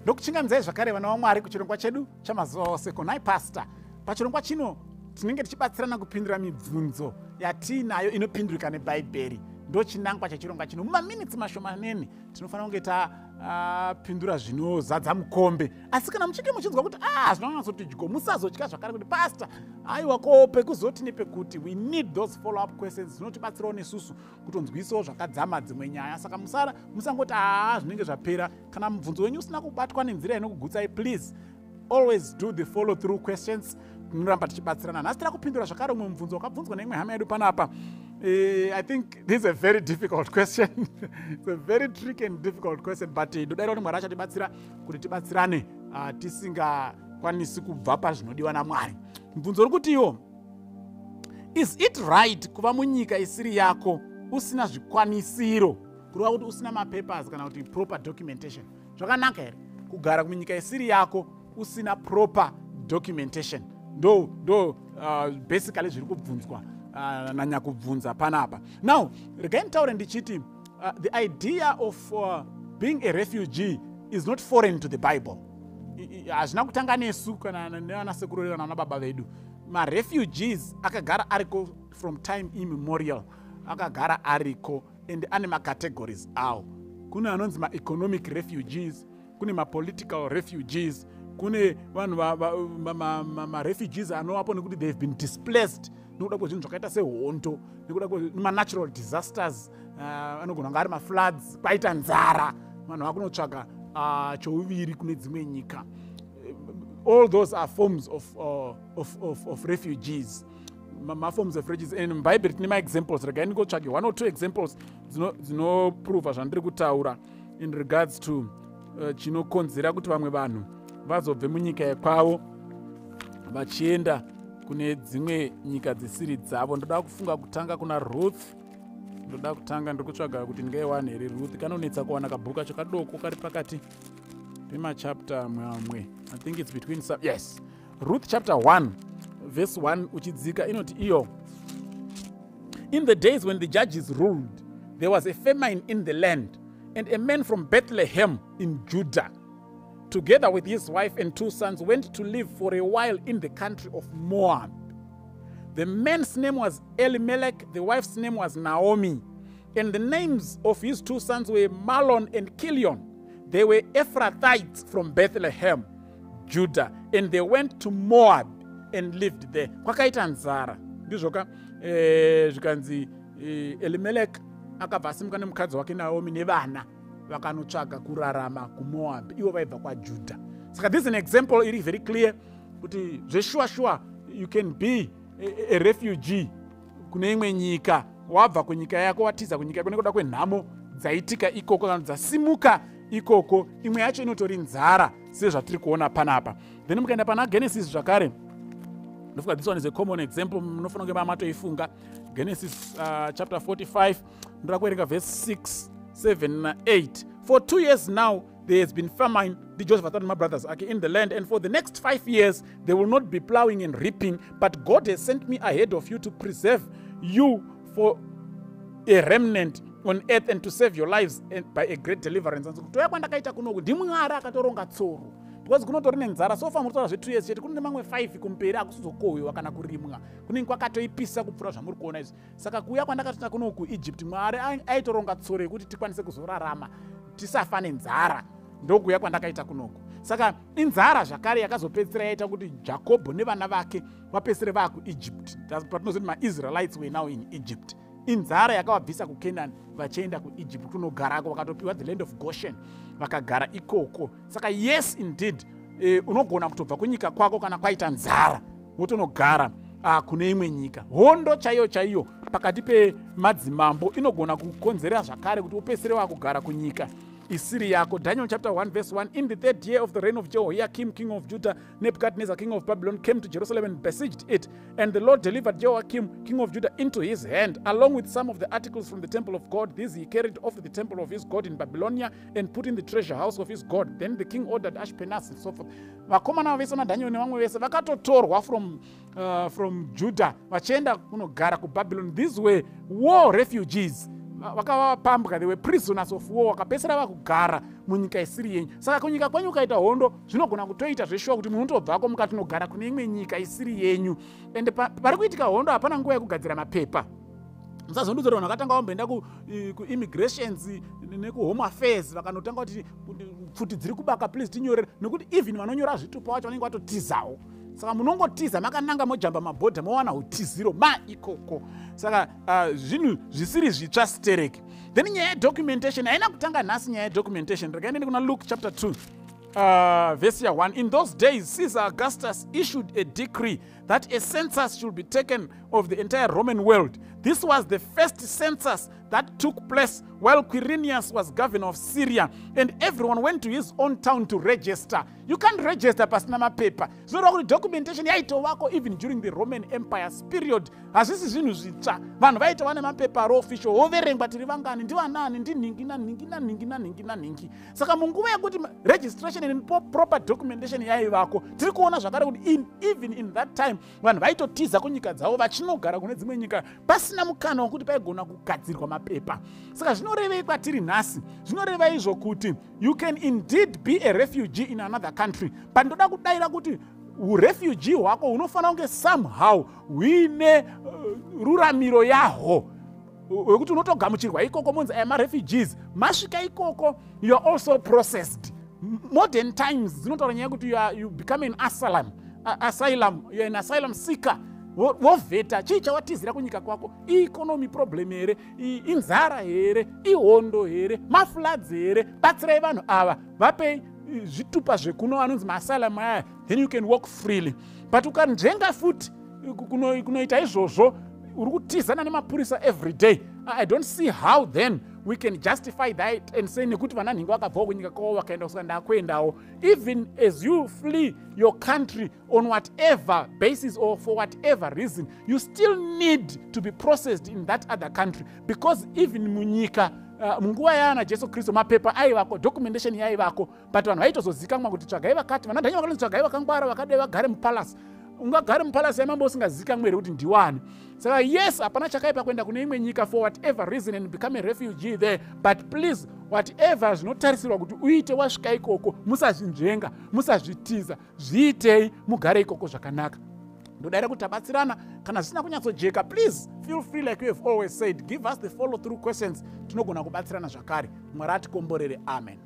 Ndokuchingamidzai zvakare, vana vaMwari, kuchirongwa chedu chamazuva ose, Konai Pastor. Pachirongwa chino tinenge tichibatsirana kupindura mibvunzo yatiinayo inopindurika neBhaibheri. Ndo chinangwa chechirongwa chino. Mumaminitsi mashomanene tinofanira kunge tapindura zvinozadza mukombe. Asi kana muchinge muchinzwa kuti a zvinonyatsoti dyo, musazotya zvakare kuti, "Pastor, aiwa, ko pekuzoti nepekuti?" We need those follow up questions dzinotibatsirawo nesusu kutonzwisawo zvakadzama dzimwe nyaya. Saka musara musangoti, "Haa, zvinenge zvapera." Kana mubvunzo wenyu usina kubatwa nenzira inokugutsai, please always do the follow through questions. Tinoramba tichibatsirana. Nhasi tira kupindura zvakare umwe mubvunzo wakabvunzwa neimwe hama yedu panapa. I think this is a very difficult question. It's a very tricky and difficult question, but ndodaira kuti Mwari achatibatsira kuti tibatsirane tisingakwanisi kubva pazvinodiwa naMwari. Mubvunzo uri kuti iwo, is it right kuva munyika isiri yako usina zvikwanisiro, kureva kuti usina mapapers kana kuti proper documentation? Zvakanaka here kugara munyika isiri yako usina proper documentation? Ndo basically zviri kubvunzwa nanyakubvunza panapa. Now regai nditaure ndichiti the idea of being a refugee is not foreign to the Bible. Hazvina kutanga nesu kana nevanasekuru kana vana baba vedu. Marefugees akagara ariko from time immemorial, akagara ariko and ane macategories awo. Kune anonzi maeconomic refugees, kune mapolitical refugees, kune vanhu marefugees anovapo nekuti they've been displaced nekuda kwezvinhu zvakaita sehondo, nekuda kwemanatural disasters, anogona kunge ari mafloods, kwaita nzara, vanhu vakunotsvaga chouviri kune dzimwe nyika. All those are forms of refugees, maforms of refugees. And mubhaibheri tine maexamples. Regai ndingotsvage one or two examples dzinoprova zvandiri kutaura in regards to chinokonzera kuti vamwe vanhu vazobve munyika yekwavo vachienda kune dzimwe nyika dzisiri dzavo. Ndoda kufunga kutanga kuna Ruth. Ndoda kutanga, ndiri kutsvaga kuti ndingaiwana here Ruth. Kanonetsa kuwana kabhuku kacho, kadoko, kari pakati pemachapter mamwe. I think it's between some, yes, Ruth chapter 1 verse 1 uchidzika. Inoti iyo, "In the days when the judges ruled, there was a famine in the land, and a man from Bethlehem in Judah, together with his wife and two sons, went to live for a while in the country of Moab. The man's name was Elimelech, the wife's name was Naomi, and the names of his two sons were Mahlon and Chilion. They were Ephrathites from Bethlehem, Judah, and they went to Moab and lived there." Kwakaita nzara, ndizvoka? Zvikanzi Elimelech akabva asimuka nemukadzi wake Naomi nevana, vakanotsvaga kurarama kuMoab, ivo vaibva kwaJudha. Saka this is an example iri very clear kuti zveshuwa shuwa you can be a refugee kune imwe nyika, wabva kunyika yako, watiza kunyika yako nekuda kwenhamo dzaitika ikoko kana dzasimuka ikoko. Imwe yacho inotori nzara, sezvatiri kuona panapa. Then mukaenda pana Genesis zvakare, ndofunga this one is a common example, munofanira kunge mamatoifunga. Genesis chapter 45, ndoda kuverenga verse 6, 7 na8. "For 2 years now there has been famine," ndiJoseph atati mabrothers ake, "in the land, and for the next 5 years there will not be plowing and reaping. But God has sent me ahead of you to preserve you for a remnant on earth and to save your lives by a great deliverance." Anzi kutoya kwandakaita kunoku ndiMwari akatoronga tsoro, because kunotori nenzara. So far muri kutaura zve2 years chete, kune mamwe 5 kumberi akusizokohwewa kana kurimwa, kunenge kwakatoipisa kupfuura zvamuri kuona izvi. Saka kuuya kwandakatoita kuno kuEgypt, Mwari aitoronga tsoro yekuti tikwanise kuzorarama, tisafa nenzara. Ndokuuya kwandakaita kunoku. Saka inzara zvakare yakazopedzisira yaita kuti Jakobho nevana vake vapedzisire vaakuEgypt, patinozoti maIsraelites were now in Egypt. Inzara yakavabvisa kuCanaan vachienda kuEgypt kunogarako, vakatopiwa the land of Goshen, vakagara ikoko. Saka yes, indeed, unogona kutobva kunyika kwako kana kwaita nzara, wotonogara kune imwe nyika. Hondo chaiyo chaiyo pakati pemadzimambo inogona kukonzera zvakare kuti upedzisire wakugara kunyika isiri yako. Daniel chapter 1 verse 1: "In the third year of the reign of Jehoiakim king of Judah, Nebuchadnezzar king of Babylon came to Jerusalem and besieged it. And the Lord delivered Jehoiakim king of Judah into his hand, along with some of the articles from the temple of God. These he carried off to the temple of his god in Babylonia and put in the treasure house of his god. Then the king ordered Ashpenaz," and so forth. Vakomana vese naDaniel nevamwe vese vakatotorwa from Judah vachienda kunogara kuBabylon. These were war refugees. Vakava vapambwa, they were prisoners of war, vakapedzisira vakugara munyika isiri yenyu. Saka kunyika kwenyu ukaita hondo, zvinogona kutoita zveshuwa kuti munotobvako mukatinogara kune imwe nyika isiri yenyu. And pari kuitika hondo, hapana nguva yekugadzira mapepa. Musazondiudza kuti vanhu vakatanga vamboenda kuimmigrations nekuHome Affairs, vakanotanga kuti pfuti dziri kubaka, please tinyorere, nekuti even vanonyora zvitupa vacho vanenge vatotizawo. Saka munongotiza makananga, mojamba mabhodha, mowana utiziro maikoko. Saka zvinhu zvisiri zvitsva stereki. Then nyaya yedocumentation haina kutanga nhasi. Nyaya yedocumentation, regai ndiende kuna Luke chapter 2, verse ya 1. In those days Caesar Augustus issued a decree that a census should be taken of the entire Roman world. This was the first census that took place while Quirinius was governor of Syria, and everyone went to his own town to register. You can't register pasina mapepa. Zvinoreva kuti documentation yaitovako even during the Roman Empire's period. Hazvisi zvinhu zvitsva. Vanhu vaitova nemapepa ari official, woverengwa, tiri vangani, ndivanani, ndinhingi nanhingi nanhingi nanhingi nanhingi. Saka munguva yekuti registration and proper documentation yaivako, tiri kuona zvakare kuti even in that time vanhu vaitotiza kunyika dzavo vachinogara kune dzimwe nyika, pasina mukana wekuti paigona kugadzirwa mapepa. Saka zvinorevei kwatiri nhasi? Zvinoreva izvo kuti you can indeed be a refugee in another country, but ndoda kudayira kuti urefugee hwako hunofanira kunge somehow huine ruramiro yahwo, wekuti unotogamuchirwa ikoko, monzi aya marefugees. Masvika ikoko, you are also processed. Modern times dzinotaura nyaya yekuti you become an asylum, you are an asylum seeker. Wovheta chii chawatizira kunyika kwako? Ieconomy problem here? Inzara here? Ihondo here? Mafloods here? Batsirai vanhu ava, vapei zvitupa zvekuno, anonzi maasylum aya, then you can walk freely. But ukanzvenga futi kunoita izvozvo, uri kutizana nemapurisa every day. I don't see how then we can justify that and say nekuti vana nhingi vakabvawo kunyika kwavo vakaenda kusaka ndakuendawo. Even as you flee your country on whatever basis or for whatever reason, you still need to be processed in that other country, because even munyika munguva yaana Jesu Kristu, mapepa aivako, documentation yaivako, but vanhu vaitozozikamwa kuti tsvagai vakati vana Dhanya vakanzi tsvagai vakangwara vakadai vagare mupalace. Ungagare mupalace yamambo usingazikamwe here kuti ndiwani? Saka yes, hapana chakaipa kuenda kune imwe nyika for whatever reason and become a refugee there, but please, whatever zvinotarisirwa kuti uite wasvika ikoko, musazvinzvenga, musazvitiza, zviitei, mugare ikoko zvakanaka. Ndodaira kuti tabatsirana. Kana zvisina kunyatsojeka, please feel free, like you have always said, give us the follow through questions, tinogona kubatsirana zvakare. Mwari atikomborere. Amen.